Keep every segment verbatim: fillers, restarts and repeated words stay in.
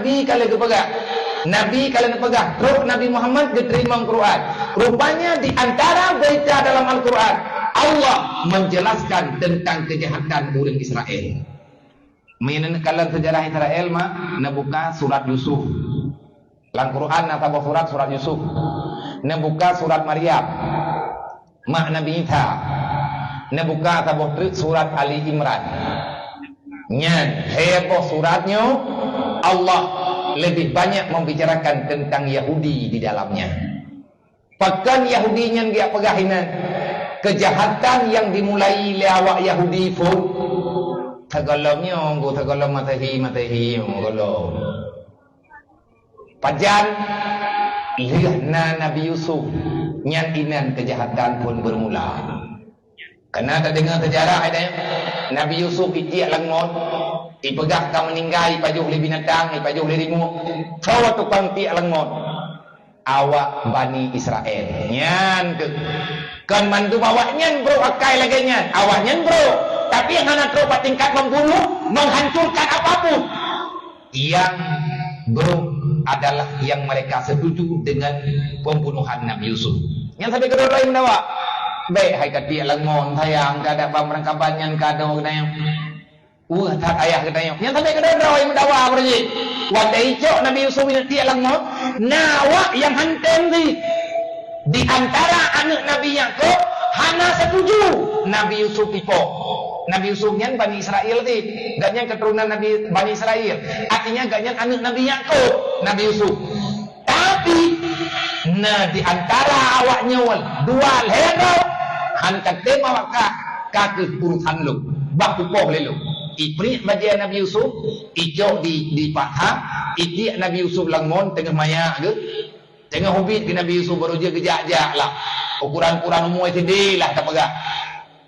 Nabi ka lheueh geupeugah. Nabi ka lheueh geupeugah, trok Nabi Muhammad geuteurimong Quran. Rupanya di antara berita dalam Al-Quran, Allah menjelaskan tentang kejahatan ureuëng Israel. Meunyoe neukalon sejarah Israel, mak, neubuka surat Yusuf. Lam Quran na saboh surat, surat Yusuf. Neubuka surat Maryam, mak Nabi Isa. Neubuka saboh treuk surat Ali Imran. Nyan, lhée boh surat nyoe Allah lebih banyak membicarakan tentang Yahudi di dalamnya. Pakon Yahudi nyan geujak peugah inan? Kejahatan nyang dimulai lé awak Yahudi phon, sigohlom nyoe, sigohlom Masehi, Masehi nyoe, sigohlom. Pajan lheueh na Nabi Yusuf, nyan inan kejahatan phon bermula. Kana tadeungoe seujarah, ada Nabi Yusuf itiek lam ngon, ipeugah ka meuninggai, ipajoh lé binatang, ipajoh lé ringuek. Soe tukang tiek lam ngon? Awak Bani Israel. Nyan keuh. Kon mandum awaknyan brok akai lagée nyan. Awaknyan brok. Tapi hana trok bak tingkat membunuh, menghancurkan apapun. Yang brok adalah yang mereka setuju dengan pembunuhan Nabi Yusuf. Nyan sabe keudroe-droe meudawa. Bék hai ka tiek lam ngon, sayang, ka ada bak meurangkaban nyan kado keunan. Weueh that ayah geutanyoe. Nyan sabe keudroe-droe meudawa beureujih. Watée icok Nabi Yusuf nyan tiek lam ngon, na awak nyang hana tem di, di antara aneuëk Nabi Yakub hana setuju Nabi Yusuf ipo. Nabi Yusuf nyan Bani Israel di. Gobnyan keturunan Nabi, Bani Israel. Artinya gobnyan aneuëk Nabi Yakub, Nabi Yusuf. Tapi, na di antara awaknyoe dua lhée droe, han ka tem awak kah, ka keuh urosan lôn, bah kupoh lé lôn. Ipriek bajée Nabi Yusuf, icok di, di paha, itiek Nabi Yusuf lam ngon teungoh maya geuh. Teungoh ubit geuh Nabi Yusuf baru jeuet geujak-jak lah. Ukuran-ukuran umui sideh lah tapeugah.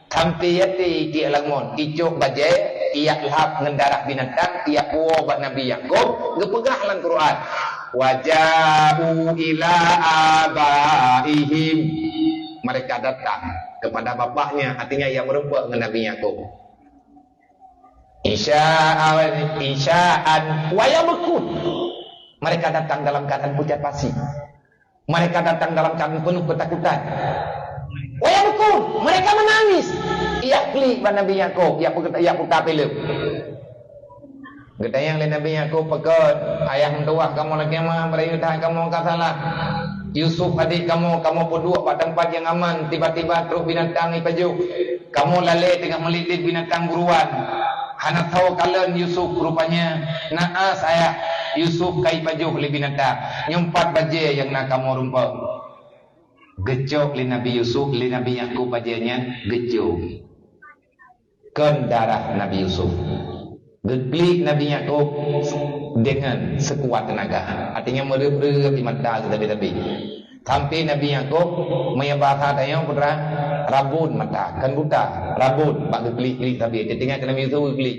Sampoe yaté itiek lam ngon, icok bajée, iyak lhab ngon darah binatang, iyak puwoe bak Nabi Yakub, geupeugah lam Quran, "Wa ja'u ila abaihim." Mereka datang kepada bapaknya, artinya yang merumpok ngon Nabi Yakub. Isya'an, isya'an, wa yabkun. Mereka datang dalam keadaan pucat pasi. Mereka datang dalam keadaan penuh ketakutan. Wa yabkun, mereka menangis. Iyak klik bak Nabi Yakub, iyak peuke-, iyak puta filem. Geutanyong lé Nabi Yakub, "Pakon, ayah meutuwah kamoe lakée meu'ah, beurayuet that kamoe ka salah. Yusuf adék kamoe, kamoe peuduek bak teumpat nyang aman, tiba-tiba trok binatang ipajoh. Kamoe lalée teungoh meuliet-liet binatang buruan. Hana tho kalon Yusuf, rupanya na as ayah Yusuf ka ipajoh lé binatang. Nyoe pat bajée nyang na kamoe rumpok." Geucok lé Nabi Yusuf, lé Nabi Yakub bajée nyan, geucok. Kon darah Nabi Yusuf. Geuklik Nabi Yakub dengan sekuat tenaga. Artinya, meureup-reup di mata geuh sabe-sabe. Sampoe Nabi Yakub, meunyoe bahasa tanyoe, peue, rabon mata, kon buta, rabon bak geuklik-klik sabe. Teuingat keu Nabi Yusuf geuklik.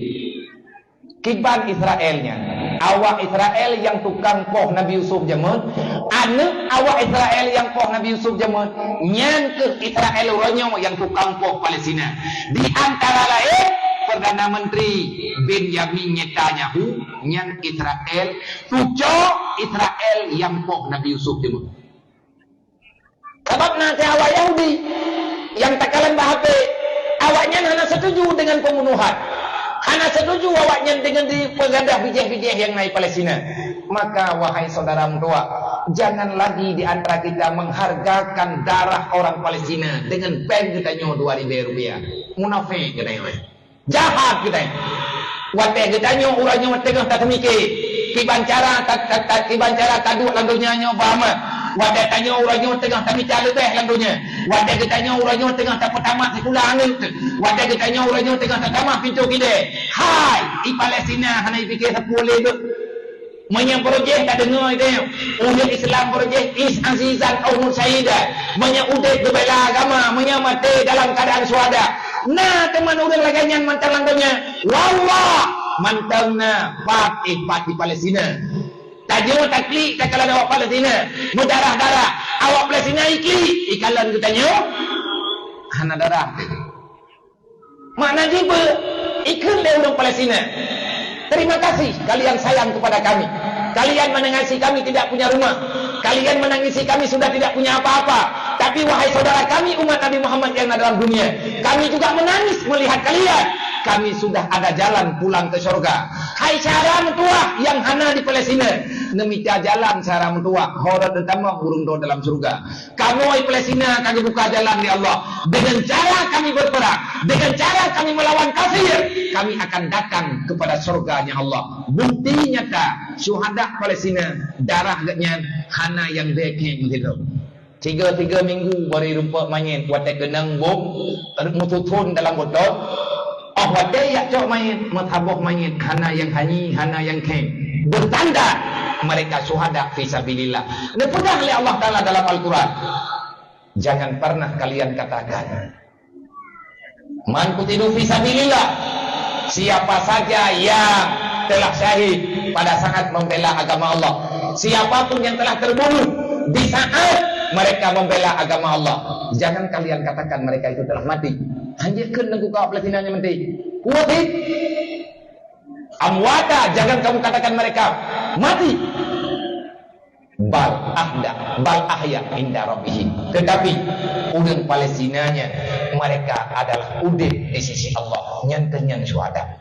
Kiban Israel nyan, awak Israel nyang tukang poh Nabi Yusuf jameun, aneuëk awak Israel nyang poh Nabi Yusuf jameun, nyan keuh Israel uroe nyoe nyang tukang poh Palestina. Di antara laén, Perdana Menteri Benjamin Netanyahu, nyan Israel, tujoh Israel nyang poh Nabi Yusuf jameun. Sabab na teuh awak Yahudi nyang takalon bak H P, awaknyan hana setuju dengan pembunuhan. Hana setuju awaknyan dengan dipeugadoh bijéh-bijéh nyang na i Palestina. Maka, wahai saudara meutuwah, jangan lagi di antara kita menghargakan darah orang Palestina dengan péng geutanyoe dua ribée rupiah. Munafék geutanyoe. Jahat geutanyoe. Watée geutanyoe uroe nyoe teungoh taseumike, kiban cara ta-, ta-, ta-, kiban cara taduek lam donya nyoe beuaman. Watée tanyoe uroe nyoe teungoh tamita leubeh lam donya. Watée geutanyoe uroe nyoe teungoh tapeutamat sikula aneuëk. Watée geutanyoe uroe nyoe teungoh tatamah pintoe kidée. Hai, i Palestina hana ipike sapeue lé beuh. Meunyoe beurujéh tadeungoe teuh, ureuëng Islam beurujéh, "Is azizan au musyahida." Meunyoe udeb geubela agama, meunyoe maté dalam keuadaan syuhada. Na teuma ureuëng lagée nyan mantong lam donya. Wallah, mantong na, pat, eh, pat di Palestina. Tanyoe taklik takalon awak Palestina, meudarah-darah. Awak Palestina iklik, ikalon geutanyoe hana darah. Makna jih beu, ikheun lé ureuëng Palestina, "Terima kasih kalian sayang kepada kami." Kalian menangisi kami tidak punya rumah. Kalian menangisi kami sudah tidak punya apa-apa. Tapi wahai saudara kami umat Nabi Muhammad yang ada dalam dunia, kami juga menangis melihat kalian. Kami sudah ada jalan pulang ke surga. Hai syedara meutuwah nyang hana di Palestina, neumita jalan syedara meutuwah, ho rot neutamong ureuëng droe dalam syeuruga. Kamoe Palestina ka geubuka jalan lé Allah. Dengan cara kami berperang, dengan cara kami melawan kafir, kami akan datang kepada surganya Allah. Bukti nyata, syuhada Palestina, darah geuhnyan hana nyang bèk kèe meusidroe. Tiga-tiga minggu bari rumpok manyét watèe keunong bom, meututhon dalam botol. Oh watèe jak cok manyét, meusaboh manyét, hana nyang hanyi, hana nyang kèe. Bertanda mereka syuhada fi sabilillah. Neupeugah lé Allah Taala dalam Al-Quran, jangan pernah kalian katakan, "Man qutilu fi sabilillah." Siapa saja yang telah syahid pada saat membela agama Allah, siapapun yang telah terbunuh di saat mereka membela agama Allah, jangan kalian katakan mereka itu telah mati. Hanjeuet kheun Teungku kawak Palestina nyan mati. Kuat, eh? Amwata, jangan kamu katakan mereka mati. Bal ahda, bal ahya inda rabbihim. Tetapi ureuëng Palestina nyan, mereka adalah udép di sisi Allah. Nyan keuh nyan syuhada.